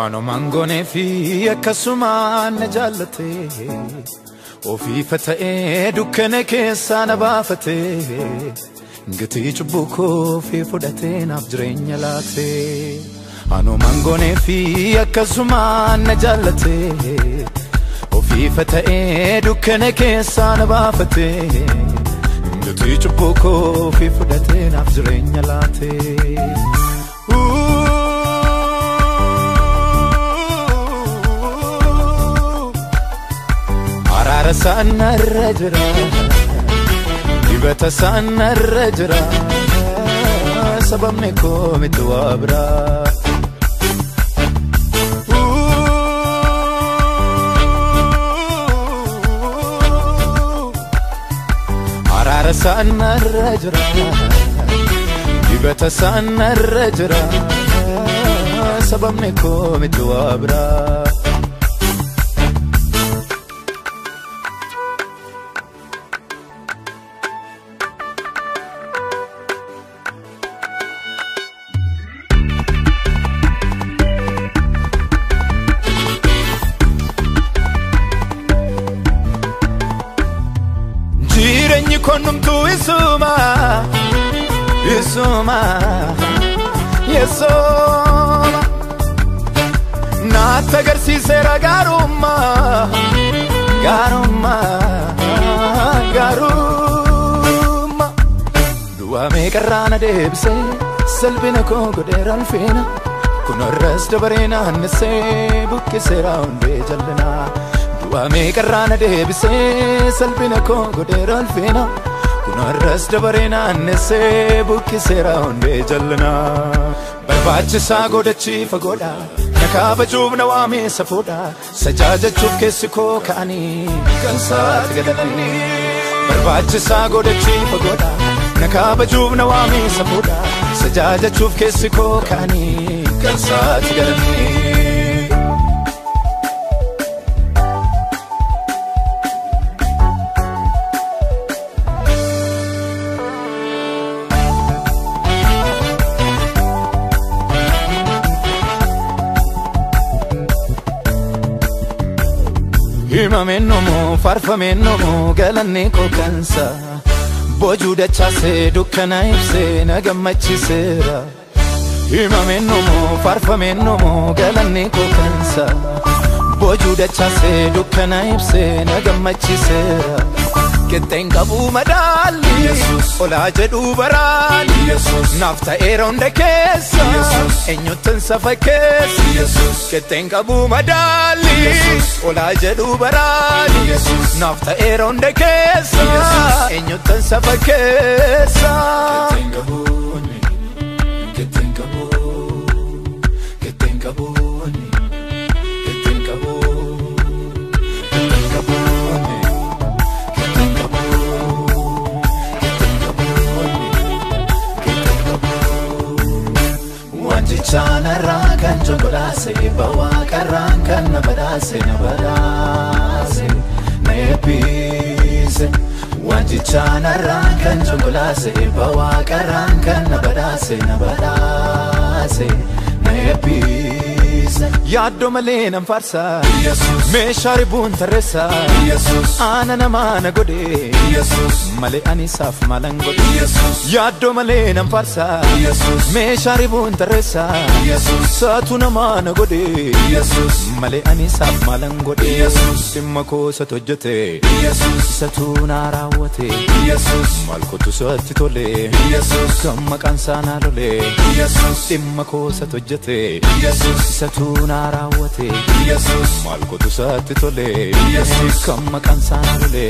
Waanuma goonee fi akkasumaan na jaallate ofiifa ta'ee dukkana keessaa na baafate gatii cubbuu koo fi fudhatee naaf jireenya laate. Waanuma goonee fi akkasumaan na jaallate ofiifa ta'ee dukkana keessaa na baafate gatii cubbuu koo fi fudhatee naaf jireenya laate. Araara sanarra jira, dibata sanarra jira, sababni koo miti waa biraa. Araara sanarra jira, dibata sanarra jira, sababni koo miti waa biraa. Jireenyi konnumtuu isuma, isuma, yesooma. Naatti agarsiiseera gaarummaa, gaarummaa, gaarummaa. Du'a meeqarraa na deebisee salphina koo godheera ulfina. Kunarras dabaree naannisee buqqiseera hundee jallinaa. Du'a meeqarraa na deebisee salphina koo godheera ulfina. Kunarras dabaree naannisee buqqiseera hundee jallinaa. Barbaachisaa godhachii fagoodha, na kabajuuf na waamee safuudha. Sajaajachuuf keessi koo ka'anii kan saati galatanii. Barbaachisaa godhachii fagoodha, na kabajuuf na waamee safuudha. Sajaajachuuf keessi koo ka'anii kan saati galatanii. Himameennumu faarfameennumu galanni koo kansa boojuu dachaasee dukkana ibsee na gammachiiseera. Himameennumu faarfameennumu galanni koo kansa boojuu dachaasee dukkana ibsee na gammachiiseera. Qixxeen qabu madaalli olaa jedhu baraani naaf ta'eera hunda keessa eenyuttan safa keessa. Qixxeen qabu madaalli olaa jedhu baraani naaf ta'eera hunda keessa eenyuttan safa keessa. Qixxeen qabu, qixxeen qabu, qixxeen qabu, qixxeen qabu, qixxeen qabu. Wanjichanarraa kan jongolaase bawaqarraan kan na badhaase na badhaase na eebbise. Wanjichanarraa kan jongolaase bawaqarraan kan na badhaase na badhaase na eebbise. Yaaddoo malee nan faarsa, meeshaa ribuun tarreessa, aana namaa na godhe malee ani isaaf maalan godhe. Yaaddoo malee nan faarsa, meeshaa ribuun tarreessa, saatu namaa na godhe malee ani isaaf maalan godhe. Dhimma koo isatu hojjete, isatu na raawwate, maal kootu isatti tole, kan maqaan isaa na lole. Dhimma koo isatu hojjete, isatu na raawwate, maal kootu isatti tole, kan maqaan isaa na lole.